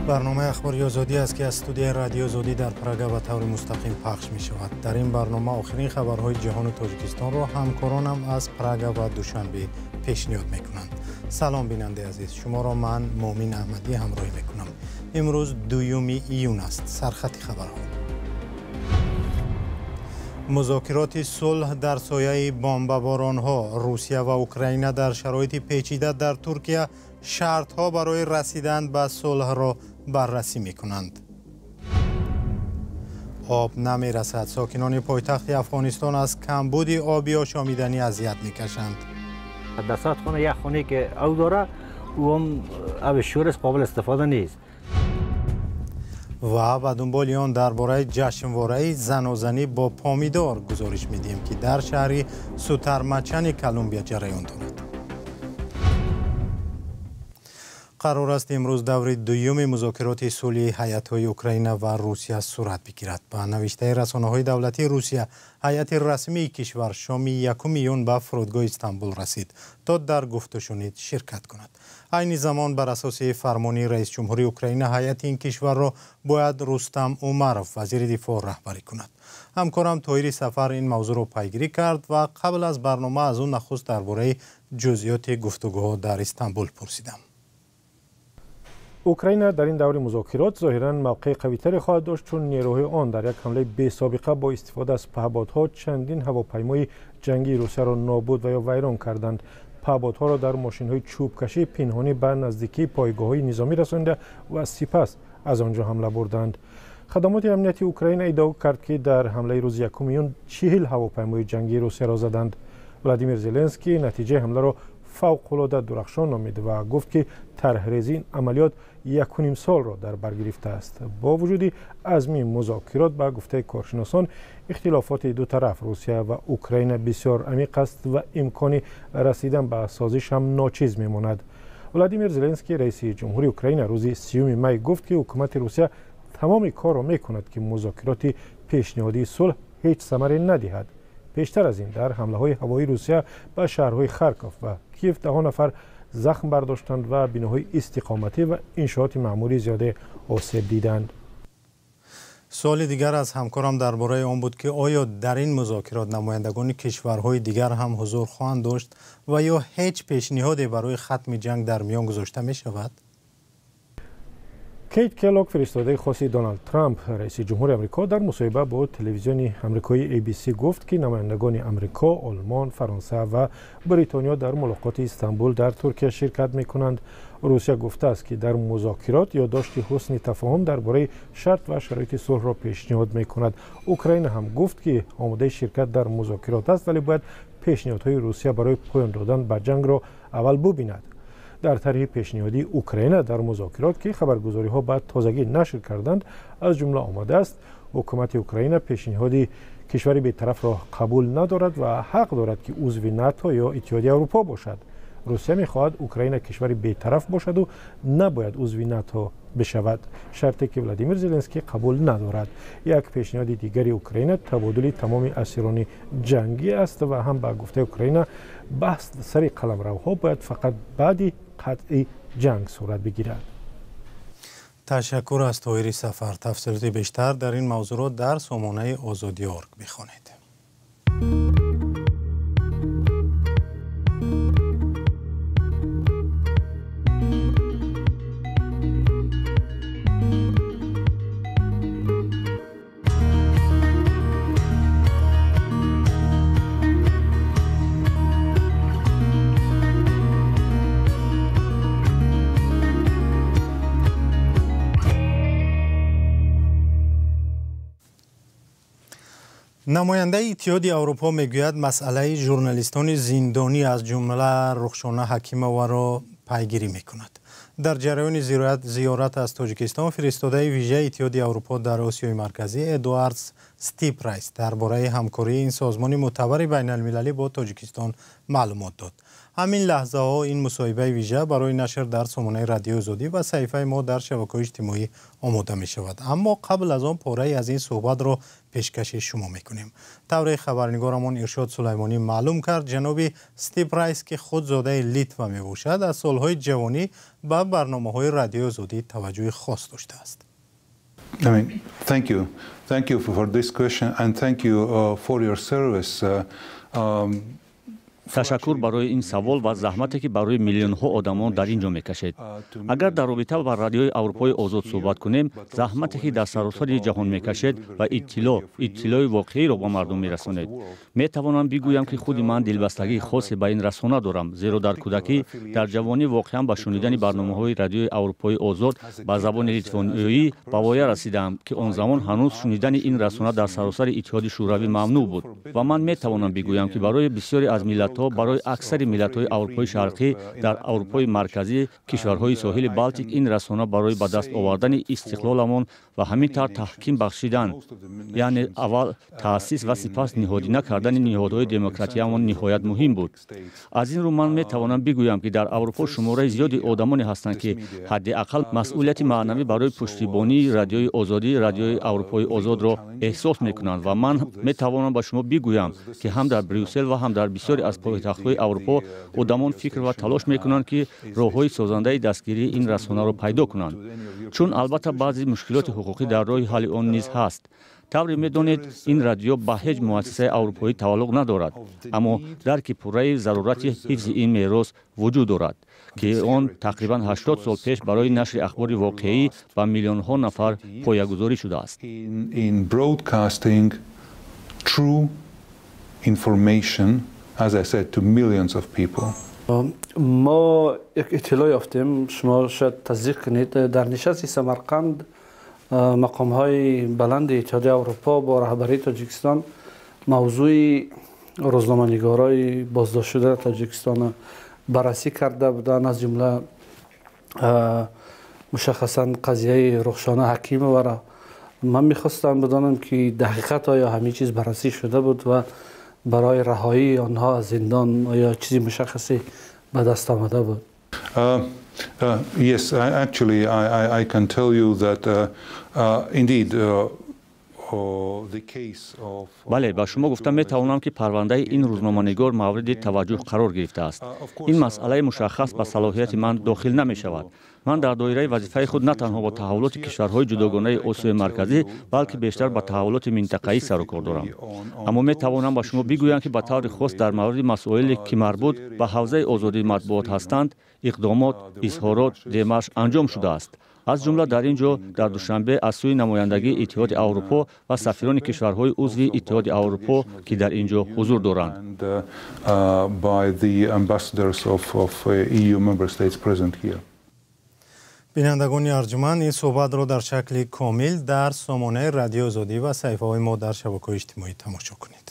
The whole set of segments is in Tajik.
Барномаи Ахбори Озодӣ аст, ки аз студияи Радиои Озодӣ дар Прага ба таври мустақим пахш мешавад. Дар ин барнома охирин хабарҳои ҷаҳону Тоҷикистонро ҳамкоронам аз Прага ва Душанбе пешниҳод мекунанд. Салом, бинандаи азиз, шуморо ман Муъмин Аҳмадӣ ҳамроҳӣ мекунам. Имрӯз 2 июн аст. Сархати хабарҳо. Музокироти сулҳ дар сояи бомбаборонҳо. Русия ва Украина дар шароити печида дар Туркия шартҳо барои расидан ба сулҳро баррасӣ мекунанд. Об намерасад. Сокинони пойтахти Афғонистон аз камбуди оби ошомиданӣ азият мекашанд. Дар сад хона як хонае ки об дорад, ӯ ҳам оби шӯр аст, қобил истифода нест. Ва ба дунболи он дар бораи ҷашнвораи занозанӣ бо помидор гузориш медиҳем, ки дар шаҳри Сутармачани Колумбия ҷараён дорад. Қарор аст имрӯз даври дуюми музокироти сулҳи ҳайатҳои Украина ва Русия сурат бигирад. Ба навиштаи расонаҳои давлатии Русия, ҳайати расмии кишвар шоми 1 июн ба фурудгоҳи Истанбул расид, то дар гуфтушунид ширкат кунад. Айни замон бар асоси фармони раисҷумҳури Украина ҳайати ин кишварро бояд Рустам Умаров, вазири дифоъ, раҳбарӣ кунад. Ҳамкорам Тоҳири Сафар ин мавзӯъро пайгирӣ кард ва қабл аз барнома аз ӯ нахуст дар бораи ҷузъиёти гуфтугӯҳо дар Истанбул пурсидам. Украина дар ин даври музокирот зоҳиран мавқеи қавитаре хоҳад дошт, чун нерӯҳои он дар як ҳамлаи бесобиқа бо истифода аз паҳбодҳо чандин ҳавопаймои ҷангии Русияро нобуд ва ё вайрон карданд. Паҳбодҳоро дар мошинҳои чӯбкашии пинҳонӣ ба наздикии пойгоҳҳои низомӣ расонида ва сипас аз он ҷо ҳамла бурданд. Хадамоти амнияти Украина иддао кард, ки дар ҳамлаи рӯзи 1 июн 40 ҳавопаймои ҷангии Русияро заданд. Владимир Зеленский натиҷаи ҳамларо фавқулода дурахшон номид ва гуфт, ки тарҳрезии ин амалиёт 1.5 солро дар бар гирифтааст. Бо вуҷуди азми музокирот, ба гуфтаи коршиносон, ихтилофоти ду тараф, Русия ва Украина, бисёр амиқ аст ва имкони расидан ба созиш ҳам ночиз мемонад. Владимир Зеленский, раиси ҷумҳури Украина, рӯзи 30 май гуфт, ки ҳукумати Русия тамоми корро мекунад, ки музокироти пешниҳодии сулҳ ҳеҷ самаре надиҳад. Пештар аз ин дар ҳамлаҳои ҳавоии Русия ба шаҳрҳои Харков ва Киев даҳо нафар захм бардоштанд ва биноҳои истиқоматӣ ва иншооти маъмурии зиёде осеб диданд. Суоли дигар аз ҳамкорам дар бораи он буд, ки оё дар ин музокирот намояндагони кишварҳои дигар ҳам ҳузур хоҳанд дошт ва ё ҳеҷ пешниҳоде барои хатми ҷанг дар миён гузошта мешавад? Кейт Келлог, фиристодаи хоси Доналд Трамп, раиси ҷумҳури Амрико, дар мусоҳиба бо телевизиони амрикоии ABC гуфт, ки намояндагони Амрико, Олмон, Фаронса ва Бритониё дар мулоқоти Истанбул дар Туркия ширкат мекунанд. Русия гуфтааст, ки дар музокирот ёддошти ҳусни тафоҳум дар бораи шарт ва шароити сулҳро пешниҳод мекунад. Украина ҳам гуфт, ки омодаи ширкат дар музокирот аст, вале бояд пешниҳодҳои Русия барои поён додан ба ҷангро аввал бубинад. Дар тарҳи пешниҳодии Украина дар музокирот, ки хабаргузориҳо ба тозагӣ нашр карданд, аз ҷумла омадааст: ҳукумати Украина пешниҳоди кишвари бетарафро қабул надорад ва ҳақ дорад, ки узви НАТО ё Иттиҳоди Аврупо бошад. Русия мехоҳад Украина кишвари бетараф бошаду набояд узви НАТО бишавад, шарте ки Владимир Зеленский қабул надорад. Як пешниҳоди дигари Украина табодули тамоми асирони ҷангӣ аст ва ҳам ба гуфтаи Украина баҳс сари қаламравҳо бояд фақат баъди қатъи ҷанг сурат бигирад. Ташаккур аз Тоҳири Сафар. Тафсилоти бештар дар ин мавзӯъро дар сомонаи Озодӣ.орг бихонед. Намояндаи Иттиҳоди Аврупо мегӯяд, масъалаи журналистони зиндонӣ аз ҷумла Рухшона Ҳакимоваро пайгирӣ мекунад. Дар ҷараёни зиёрат аз Тоҷикистон фиристодаи вижаи Иттиҳоди Аврупо дар Осиёи Марказӣ Эдуардс Стипрайс дар бораи ҳамкории ин созмони мӯътабари байналмилалӣ бо Тоҷикистон маълумот дод. Ҳамин лаҳзаҳо ин мусоҳибаи вижа барои нашр дар сомонаи Радиои Озодӣ ва саҳифаи мо дар шабакаҳои иҷтимоӣ омода мешавад. Аммо қабл аз он порае аз ин суҳбатро пешкаши шумо мекунем. Тавре хабарнигорамон Иршод Сулаймонӣ маълум кард, ҷаноби Стипрайс, ки худ зодаи Литва мебошад, аз солҳои ҷавонӣ ба барномаҳои Радиои Озодӣ таваҷҷӯҳи хос доштааст. I mean, thank you. Thank you for this question and thank you for your service. Ташаккур барои ин савол ва заҳмате, ки барои миллионҳо одамон дар ин ҷо мекашед. Агар дар робита ба Радиои Аврупои Озод суҳбат кунем, заҳмате, ки дар саросари ҷаҳон мекашед ва иттилои воқеиро ба мардум мерасонед, метавонам бигӯям, ки худи ман дилбастагии хосе ба ин расона дорам, зеро дар кӯдакӣ, дар ҷавонӣ воқеан ба шунидани барномаҳои Радиои Аврупои Озод ба забони литвониёӣ ба воя расидаам, ки он замон ҳанӯз шунидани ин расона дар саросари Иттиҳоди Шӯравӣ мамнӯъ буд. Ва ман метавонам бигӯям, ки барои бисёре аз миллатҳо, барои аксари миллатҳои Аврупои Шарқӣ, дар Аврупои Марказӣ, кишварҳои соҳили Балтик, ин расона барои ба даст овардани истиқлоламон ва ҳамин тавр таҳким бахшидан, яъне аввал таъсис ва сипас ниҳодина кардани ниҳодҳои демократиямон ниҳоят муҳим буд. Аз ин рӯ ман метавонам бигӯям, ки дар Аврупо шумораи зиёди одамоне ҳастанд, ки ҳадди ақал масъулияти маънавӣ барои пуштибонии Радиои Озодӣ, Радиои Аврупои Озодро эҳсос мекунанд. Ва ман метавонам ба шумо бигӯям, ки ҳам дар Брюссел ва ҳам дар бисёре аз пойтахтҳои Аврупо одамон фикр ва талош мекунанд, ки роҳҳои созандаи дастгирии ин расонаро пайдо кунанд, чун албатта баъзе мушкилоти ҳуқуқӣ дар роҳи ҳалли он низ ҳаст. Тавре медонед, ин радио ба ҳеҷ муассисаи аврупоӣ тааллуқ надорад, аммо дарки пурраи зарурати ҳифзи ин мерос вуҷуд дорад, ки он тақрибан 80 сол пеш барои нашри ахбори воқеӣ ба миллионҳо нафар поягузорӣ шудааст. As I said, to millions of people. Мо як иттилоъ ёфтем, шумо шояд тасдиқ кунед, дар нишасти Самарқанд мақомҳои баланди Иттиҳоди Аврупо бо раҳбарии Тоҷикистон мавзӯи рӯзноманигорои боздоштшуда дар Тоҷикистон баррасӣ карда буданд, аз ҷумла мушаххасан қазияи Рухшона Ҳакимоваро. Ман мехостам бидонам, ки дар ҳақиқат оё ҳамин чиз баррасӣ шуда буд ва барои раҳоии онҳо аз зиндон оё чизи мушаххасе ба даст омада буд? Yes, actually, I can tell you that indeed the case of Бале, ба шумо гуфта метавонам, ки парвандаи ин рӯзноманигор мавриди таваҷҷӯҳ қарор гирифтааст. Ин масъалаи мушаххас ба салоҳияти ман дохил намешавад. Ман дар доираи вазифаи худ на танҳо бо таҳаввулоти кишварҳои ҷудогонаи Осиёи Марказӣ, балки бештар ба таҳаввулоти минтақаӣ сарукор дорам. Аммо метавонам ба шумо бигӯям, ки ба таври хос дар мавриди масоиле, ки марбут ба ҳавзаи озодии матбуот ҳастанд, иқдомот, изҳорот, демарш анҷом шудааст, аз ҷумла дар ин ҷо, дар Душанбе, аз сӯи намояндагии Иттиҳоди Аврупо ва сафирони кишварҳои узви Иттиҳоди Аврупо, ки дар ин ҷо ҳузур доранд. By the ambassadors of EU member states present here. Бинандагони арҷуманд, ин суҳбатро дар шакли комил дар сомонаи Радиои Озодӣ ва саҳифаҳои мо дар шабакаҳои иҷтимоӣ тамошо кунед.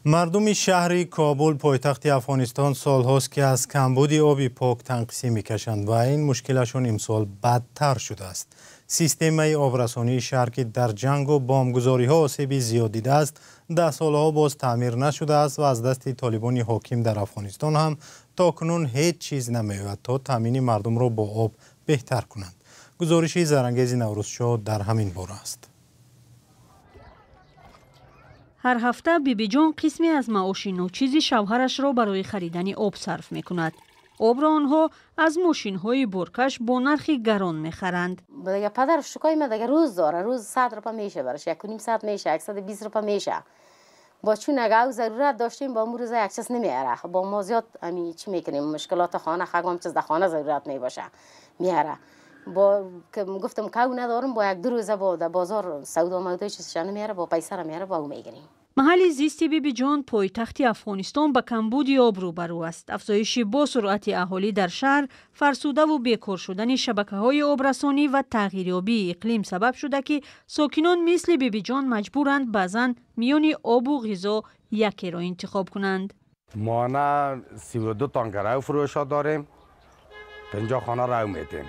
Мардуми шаҳри Кобул, пойтахти Афғонистон, солҳост, ки аз камбуди оби пок танқисӣ мекашанд ва ин мушкилашон имсол бадтар шудааст. Системаи обрасонии шаҳр, ки дар ҷангу бомбгузориҳо осеби зиёд дидааст, даҳсолаҳо боз таъмир нашудааст ва аз дасти толибони ҳоким дар Афғонистон ҳам то кунун ҳеҷ чиз намеояд, то таъмини мардумро бо об беҳтар кунанд. Гузориши Зарангези Наврӯзшоҳ дар ҳамин бора аст. Ҳар ҳафта Бибиҷон қисме аз маоши ночизи шавҳарашро барои харидани об сарф мекунад. Обро онҳо аз мошинҳои боркаш бо нархи гарон мехаранд. Дига падар шукои ма дига рӯз дора, рӯз 100 рупа меша бараш, 150 меша, 120 рупа меша. Бо чун агар ав зарурат доштем, бо рӯза як чиз намеара. Бо мо зиёд ами чӣ мекунем, мушкилоти хона, хагом чиз дар хона зарурат мебоша, меара. Бо гуфтам, кав надорам, бо як ду рӯза бо дар бозор савдо мавдои чизша намеара, бо пайсара меара, бо ӯ мегирем. Маҳалли зисти Бибиҷон, пойтахти Афғонистон, ба камбуди об рӯбарӯ аст. Афзоиши бо суръати аҳолӣ дар шаҳр, фарсудаву бекор шудани шабакаҳои обрасонӣ ва тағйирёбии иқлим сабаб шуда, ки сокинон мисли Бибиҷон маҷбуранд баъзан миёни обу ғизо якеро интихоб кунанд. Моҳона 32 танкер ав фурӯшо дорем, 50 хона рав метем,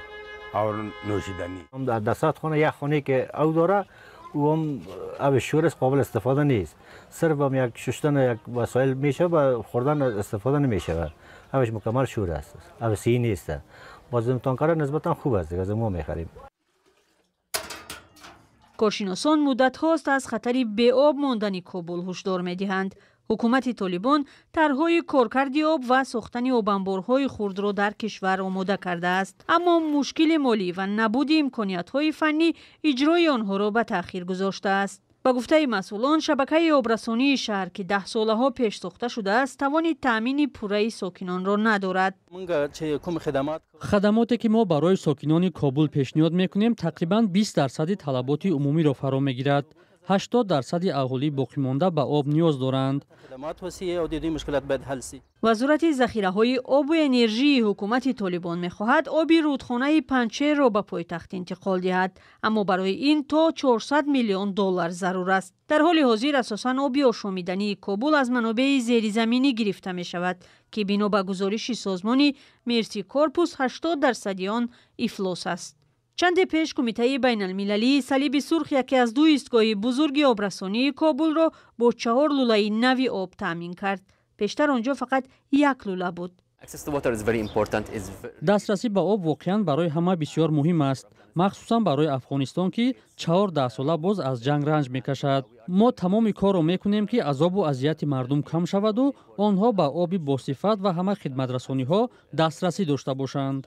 ав нӯшиданӣ. Дар 100 хона як хонае ки ав дора, او هم آب شور است، قابل استفاده نیست. صرف هم یک شستن یک وسایل میشه و خوردن استفاده نمیشه. آبش مکمل شور است، آب سی نیست. باز تانکر نسبتا خوب است، از ما میخریم. Коршиносон муддатҳост аз хатари беоб мондани Кобул ҳушдор медиҳанд. Ҳукумати Толибон тарҳҳои коркарди об ва сохтани обанборҳои хурдро дар кишвар омода кардааст, аммо мушкили молӣ ва набуди имкониятҳои фаннӣ иҷрои онҳоро ба таъхир гузоштааст. Ба гуфтаи масъулон, шабакаи обрасонии шаҳр, ки даҳсолаҳо пеш сохта шудааст, тавони таъмини пурраи сокинонро надорад. Хадамоте ки мо барои сокинони Кобул пешниҳод мекунем, тақрибан 20% талаботи умумиро фаро мегирад. 80% аҳолии боқимонда ба об ниёз доранд. Вазорати захираҳои обу энержии ҳукумати Толибон мехоҳад оби рудхонаи Панҷшерро ба пойтахт интиқол диҳад, аммо барои ин то 400 миллион доллар зарур аст. Дар ҳоли ҳозир асосан оби ошомидании Кобул аз манобеи зеризаминӣ гирифта мешавад, ки бино ба гузориши созмони Мерси Корпус 80% он ифлос аст. Чанде пеш Кумитаи байналмилалии Салиби Сурх яке аз ду истгоҳи бузурги обрасонии Кобулро бо 4 лулаи нави об таъмин кард. Пештар он ҷо фақат як лула буд. Дастрасӣ ба об воқеан барои ҳама бисёр муҳим аст, махсусан барои Афғонистон, ки 4 даҳсола боз аз ҷанг ранҷ мекашад. Мо тамоми корро мекунем, ки азобу азияти мардум кам шаваду онҳо ба оби босифат ва ҳама хидматрасониҳо дастрасӣ дошта бошанд.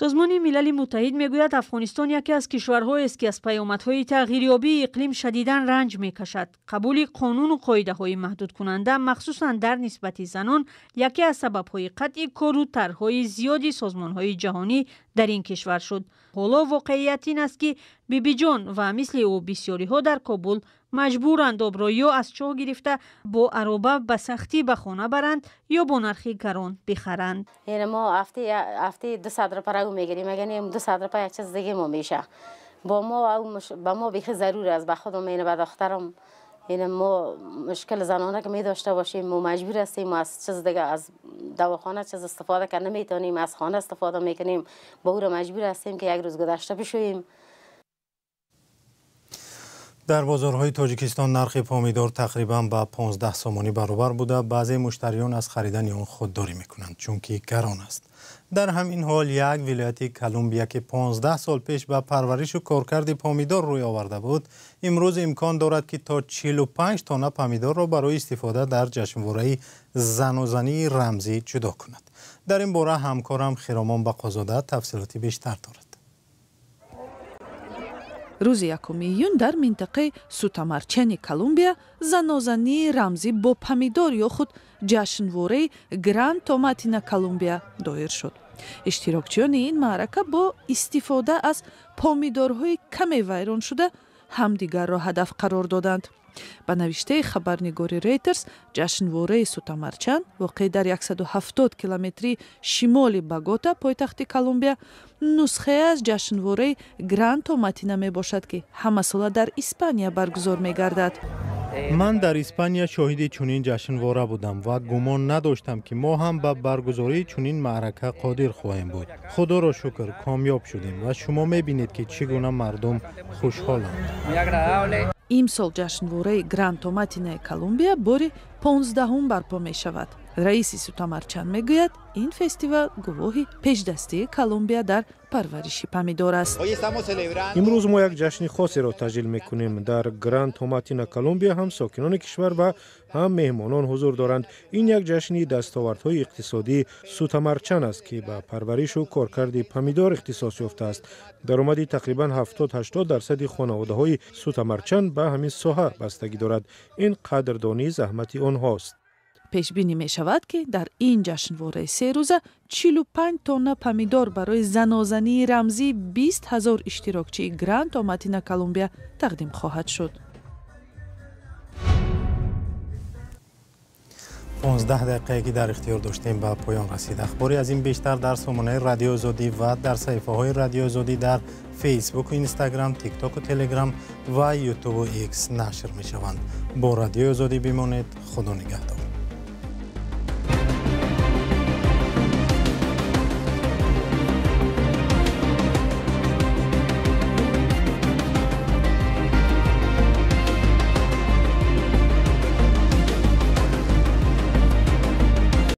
Созмони Милали Муттаҳид мегӯяд, Афғонистон яке аз кишварҳоест, ки аз паёмадҳои тағйирёбии иқлим шадидан ранҷ мекашад. Қабули қонуну қоидаҳои маҳдудкунанда, махсусан дар нисбати занон, яке аз сабабҳои қатъи кору тарҳҳои зиёди созмонҳои ҷаҳонӣ дар ин кишвар шуд. Ҳоло воқеият ин аст, ки Бибиҷон ва мисли ӯ бисёриҳо дар Кобул маҷбуранд обро ё аз чоҳ гирифта бо ароба ба сахтӣ ба хона баранд, ё бо нархи гарон бихаранд. Ина мо ҳафте 200 рупия рав мегирем, агар не 200 рупия як чиз диге мо меша. Бо мо ба мо бихи зарур аст, ба худам ина ба духтарам ина мо мушкил занона ки медошта бошем, мо маҷбур ҳастем аз чиз диге, аз давохона чиз истифода карда наметавонем, аз хона истифода мекунем, ба ӯро маҷбур ҳастем ки як рӯз гузашта бишӯем. Дар бозорҳои Тоҷикистон нархи помидор тақрибан ба 15 сомонӣ баробар буда, баъзе муштариён аз харидани он худдорӣ мекунанд, чунки гарон аст. Дар ҳамин ҳол як вилояти Колумбия, ки 15 сол пеш ба парваришу коркарди помидор рӯй оварда буд, имрӯз имкон дорад, ки то 45 тонна помидорро барои истифода дар ҷашнвораи занозании рамзӣ ҷудо кунад. Дар ин бора ҳамкорам Хиромон Бақозода тафсилоти бештар дорад. Рӯзи 1 июн дар минтақаи Сутамарчани Колумбия занозании рамзӣ бо помидор ё худ ҷашнвораи Гран Томатина Колумбия доир шуд. Иштирокчиёни ин маърака бо истифода аз помидорҳои каме вайроншуда ҳамдигарро ҳадаф қарор доданд. Ба навиштаи хабарнигори Рейтерс, ҷашнвораи Сутамарчан воқеъ дар 170 километри шимоли Богота, пойтахти Колумбия, нусхае аз ҷашнвораи Гран Томатина мебошад, ки ҳамасола дар Испания баргузор мегардад. Ман дар Испания шоҳиди чунин ҷашнвора будам ва гумон надоштам, ки мо ҳам ба баргузории чунин маърака қодир хоҳем буд. Худоро шукр, комёб шудем ва шумо мебинед, ки чӣ гуна мардум хушҳоланд. Имсол ҷашнвораи Гран Томатинаи Колумбия бори 15-ум барпо мешавад. Раиси Сутамарчан мегӯяд, ин фестивал гувоҳи пешдастии Колумбия дар парвариши помидор аст. Имрӯз мо як ҷашни хосеро таҷлил мекунем. Дар Гран Томатина Колумбия ҳам сокинони кишвар ва ҳам меҳмонон ҳузур доранд. Ин як ҷашни дастовардҳои иқтисодии Сутамарчан аст, ки ба парваришу коркарди помидор ихтисос ёфтааст. Даромади тақрибан 70-80% хонаводаҳои Сутамарчан ба ҳамин соҳа бастагӣ дорад. Ин қадрдонии заҳмати онҳост. Пешбинӣ мешавад, ки дар ин ҷашнвораи серӯза 45 тонна помидор барои занозании рамзии 20 ҳазор иштирокчии Гран Томатина Колумбия тақдим хоҳад шуд. 15 дақиқае ки дар ихтиёр доштем ба поён расид. Ахбори аз ин бештар дар сомонаи Радиои Озодӣ ва дар саҳифаҳои Радиои Озодӣ дар Фейсбуку, Инстаграм, Тиктоку, Телеграм ва Ютубу Икс нашр мешаванд. Бо Радиои Озодӣ бимонед. Худо нигаҳдор.